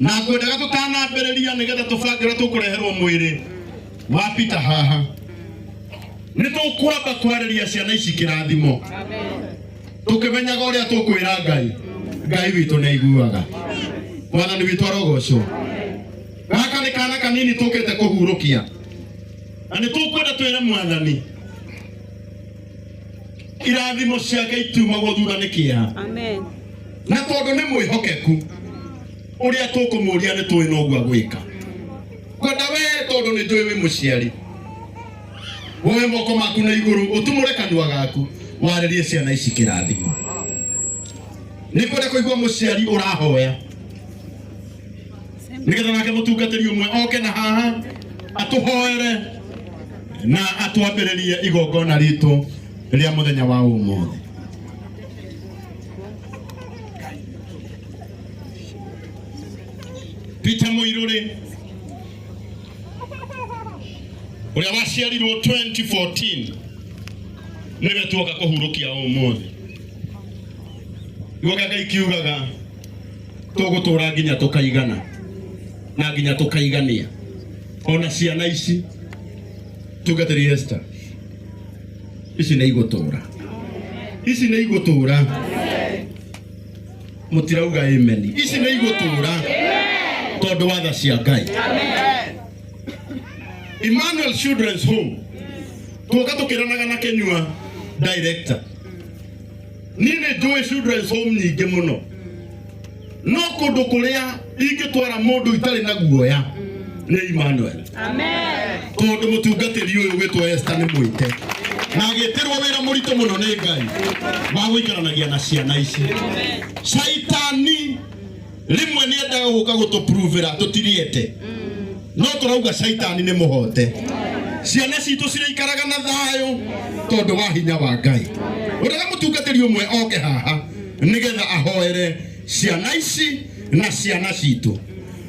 Na ngwendaga tũtanambĩrĩria nĩgetha tũbange ũrĩa tũkũreherwo mwĩrĩ wa Peter haha, nĩ tũkwamba kwarĩria ciana ici kĩrathimo, tũkĩmenyaga ũrĩa tũkwĩra Ngai. Ngai witũ nĩ aiguaga. Mwathani witũ arogocwo. Gaka nĩ kana kanini tũkĩte kũhurũkia, na nĩ tũkwenda twĩre Mwathani irathimo ciake itiumagwo thutha nĩ kĩeha. Amen. Na tondũ nĩ mwĩhokeku, ũrĩa tũkũmũria nĩ tũĩ noguo agwĩka. Kwenda we, tondũ nĩ njũĩ wĩ mũciari, woe moko maku na igũrũ, ũtumũre kanua gaku, warĩrie ciana ici kĩrathimo. Nĩ kwenda kũigua mũciari ũrahoya, nĩgetha nake mũtungatĩri ũmwe oke na haha atũhoere na atwambĩrĩrie igongona ritũ rĩa mũthenya wa ũmũthĩ. Peter Muiruri ũrĩa waciarirwo 2014 nĩwe tuoka kũhurũkia ũmũthĩ. Guoka Ngai kiugaga tũgũtũra nginya tũkaigana na nginya tũkaigania ona ciana ici. Tungatĩri Esther, ici nĩ igũtũra, ici nĩ igũtũra. Mũtirauga amen? Ici nĩ igũtũra tondũ wa tha cia Ngai. Emmanuel Children's Home, tuoka tũkĩranaga na Kenyua director, niĩ nĩ njũĩ Children's Home nyingĩ mũno, no kũndũ kũrĩa ingĩtwara mũndũ itarĩ na guoya nĩ Emmanuel. Amen. Tondũ mũtungatĩri ũyũ gwĩtwo Esther nĩ mwĩte na agĩtĩrwo wĩra mũritũ mũno nĩ Ngai wa gũikaranagia na ciana ici. Caitani rĩmwe nĩ endaga gũka gũtũpruvĩra tũtiriete, no tũrauga caitani nĩ mũhote. Ciana citũ cirĩikaraga na thayũ tondũ wa hinya wa Ngai. Ũrega mũtungatĩri ũmwe oke haha nĩgetha ahoere ciana ici na ciana citũ,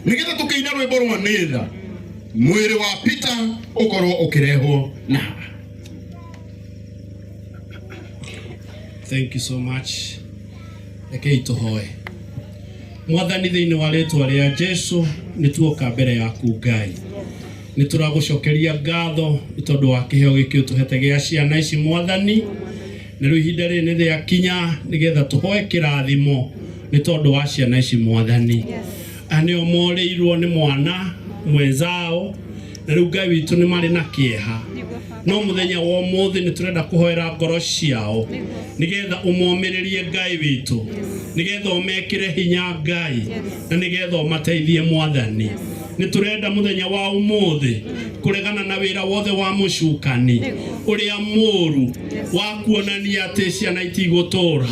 nĩgetha tũkĩina rwĩmbo rwa nĩtha mwĩrĩ wa Peter ũkorwo ũkĩrehwo na haha. Thank you so much. Rekei tũhoe. Mwathani, thĩinĩ wa rĩtwa rĩa Jesu, nĩ tuoka mbere yaku Ngai. Nĩ tũragũcokeria ngatho nĩ tondũ wa kĩheo gĩkĩ ũtũhete gĩa ciana ici, Mwathani. Na rĩu ihinda rĩrĩ nĩ rĩakinya nĩgetha tũhoe kĩrathimo nĩ tondũ wa ciana ici, Mwathani. Aya nĩo morĩirwo nĩ mwana mwenzao, na rĩu Ngai witũ nĩ marĩ na kĩeha, no mũthenya wa ũmũthĩ nĩ tũrenda kũhoera ngoro ciao nĩgetha ũmomĩrĩrie, Ngai witũ, nĩgetha ũmekĩre hinya, Ngai, na nĩgetha ũmateithie, Mwathani. Nĩ tũrenda mũthenya wa ũmũthĩ kũregana na wĩra wothe wa mũcukani ũrĩa mũũru wa kuonania atĩ ciana itigũtũra,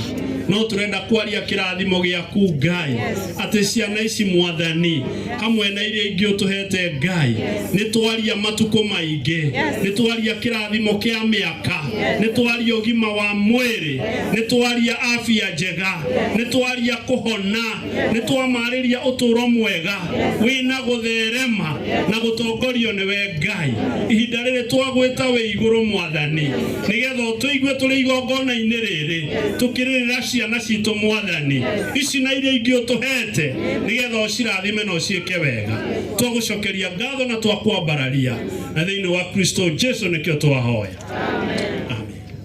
no tũrenda kwaria kĩrathimo gĩaku, Ngai, atĩ ciana ici, Mwathani, hamwe na iria ingĩ ũtũhete, Ngai, nĩ twaria matukũ maingĩ, nĩ twaria kĩrathimo kĩa mĩaka, nĩ twaria ũgima wa mwĩrĩ, nĩ twaria afya njega, nĩ twaria kũhona, nĩ twamarĩria ũtũũro mwega wĩna gũtherema na gũtongorio nĩwe, Ngai. Ihinda rĩrĩ twagwĩta wĩ igũrũ, Mwathani, nĩgetha ũtũigue tũrĩ igongona-inĩ rĩrĩ tũkĩrĩrĩra ciana citũ, Mwathani, ici na iria ingĩ ũtũhete, nĩgetha ũcirathime na ũciĩke wega. Twagũcokeria ngatho na twakwambararia, na thĩinĩ wa Kristo Jesu nĩkĩo twahoya, amen.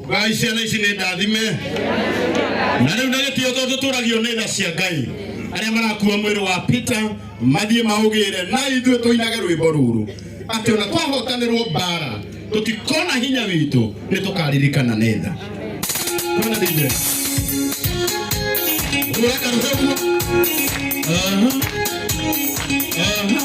Ngai, ciana ici nĩ ndathime na rĩu na gĩtĩo, tondũ tũragio nĩ tha cia Ngai. Arĩa marakua mwĩrĩ wa Peter mathiĩ maũgĩre na ithuĩ tũinage rwĩmbo rũrũ atĩ ona twahotanĩrwo mbara tũtikona hinya witũ, nĩ tũkaririkana nĩ tha. Bwana DJ. Hũra karũhĩ ũguo. Aha. Aha.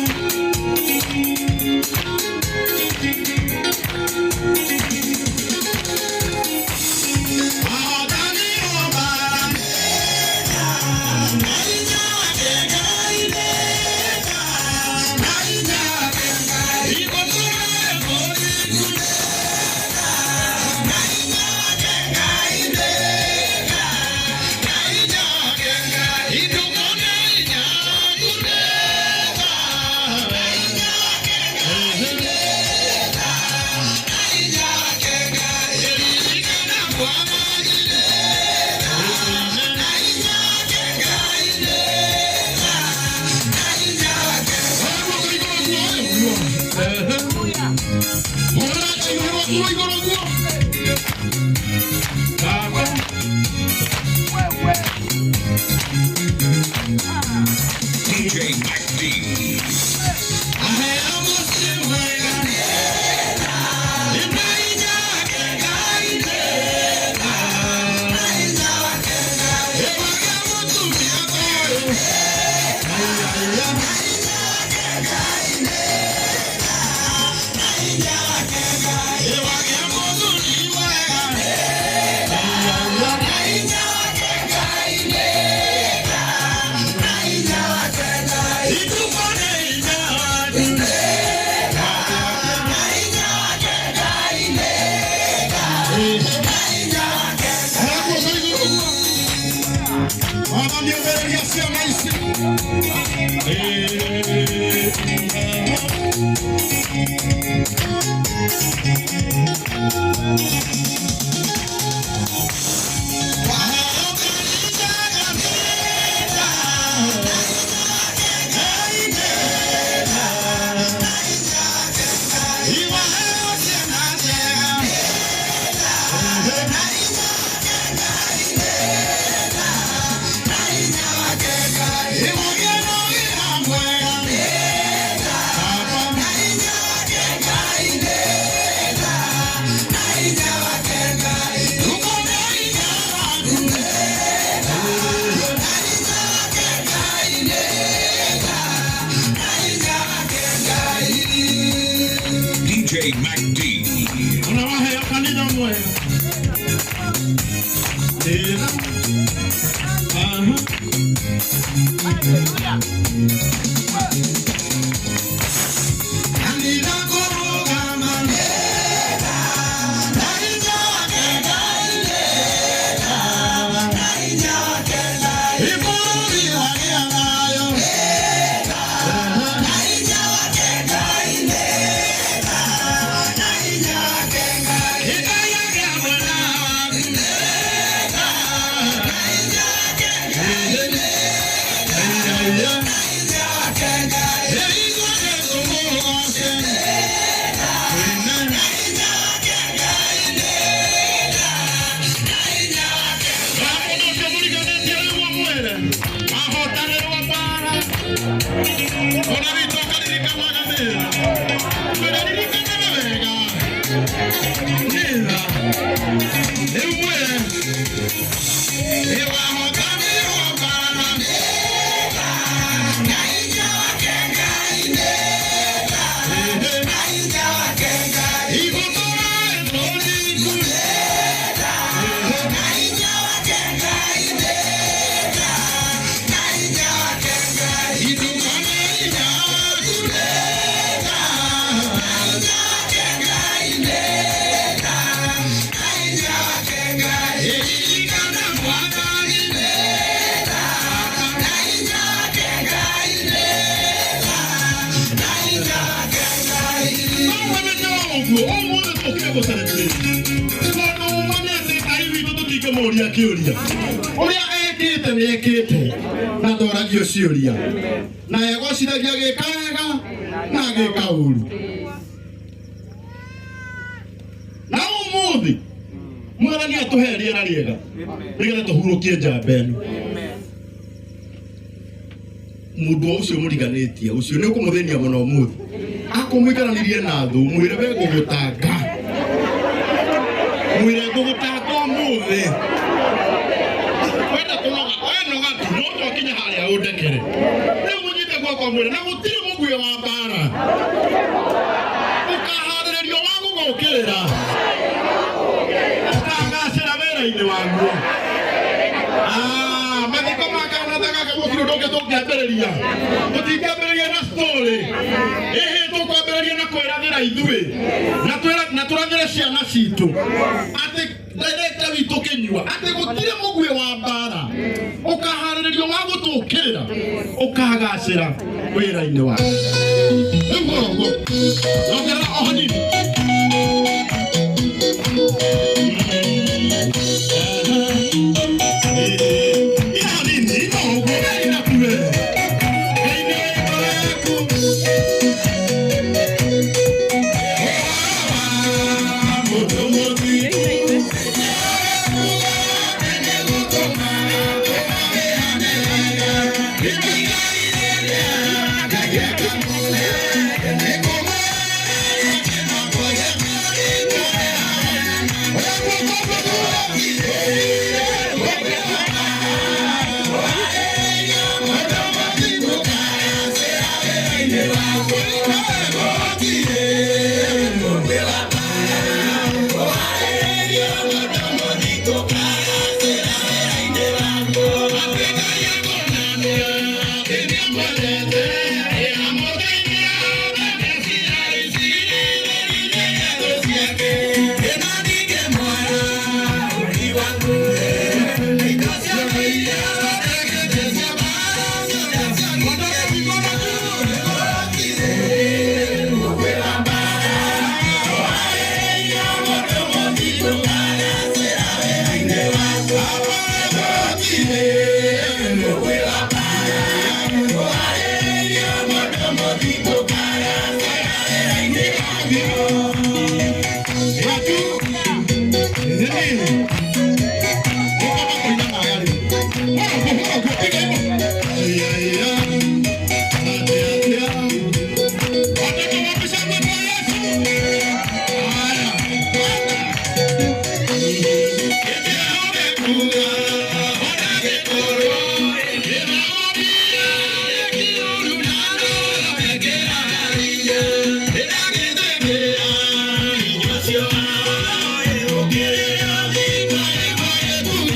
Mwathani ũmĩrĩria ciana ici. DJ Mac D. Unawaheo kanitha mwega. Ĩna. Aha. Kanitha kũrũgama na hinya wake Ngai bũrũri wagĩa thayũ. Ngai agĩa mwena waku. Mũria kĩũria ũrĩa ekĩte nĩ ekĩte na ndoragio ciũria na egocithagia gĩka wega na agĩka ũru na ũmũthĩ mwathani atũhe rĩera rĩega nĩgetha tũhurũkie njamba ĩno. Mũndũ ũcio mũriganĩtie ũcio nĩ ũkũmũthĩnia mũno ũmũthĩ akũmũikaranirie na thũ mwĩre we ngũgũtanga mwĩre ngũgũtanga ũmũthĩ wenda kũnoga we noga tu no twakinya harĩa ũndekere rĩu mũnyite guoko mwĩre na gũtirĩ mũguĩ wa mbara ũkaharĩrĩrio wa gũgũkĩrĩra ũkagacĩra wĩra-inĩ waguo. Mathiko ma kana ta gaka gũtirĩ ũndũ ũngĩ tũngĩambĩrĩria tũtingĩambĩrĩria na story ĩhĩ tũkwambĩrĩria na kwĩrathĩra ithuĩ na tũrathĩre ciana citũ atĩ director witũ Kĩnyua atĩ gũtirĩ mũguĩ wa mbara ũkaharĩrĩrio wa gũtũkĩrĩra ũkagacĩra wĩra-inĩ waku. Rĩu hũra ũguo ongerera o hanini. Ina hanini ina ũguo Ngai nakuwe Ngai nĩ ngoro yaku. Mũndũ mũthingu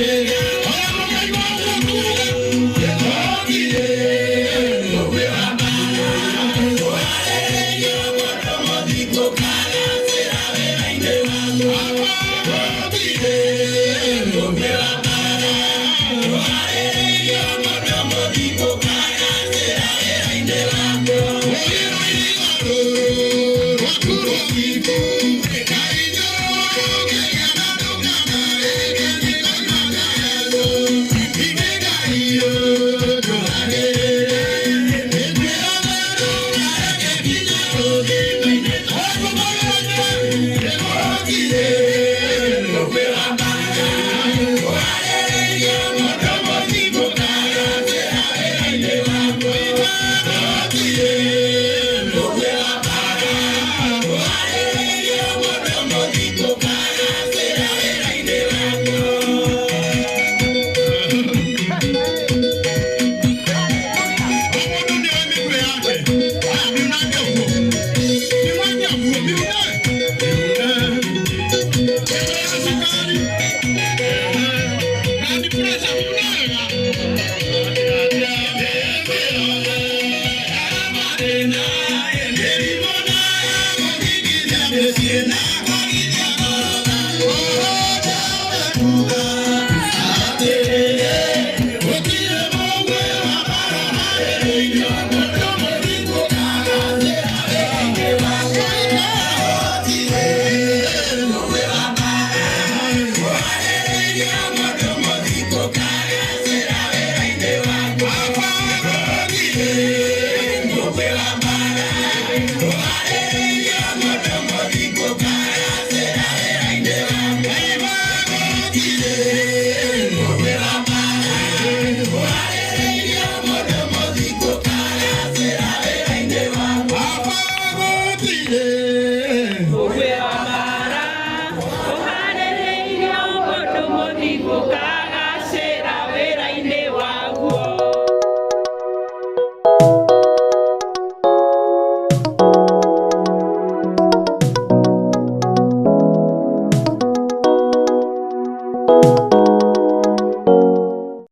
Yeah.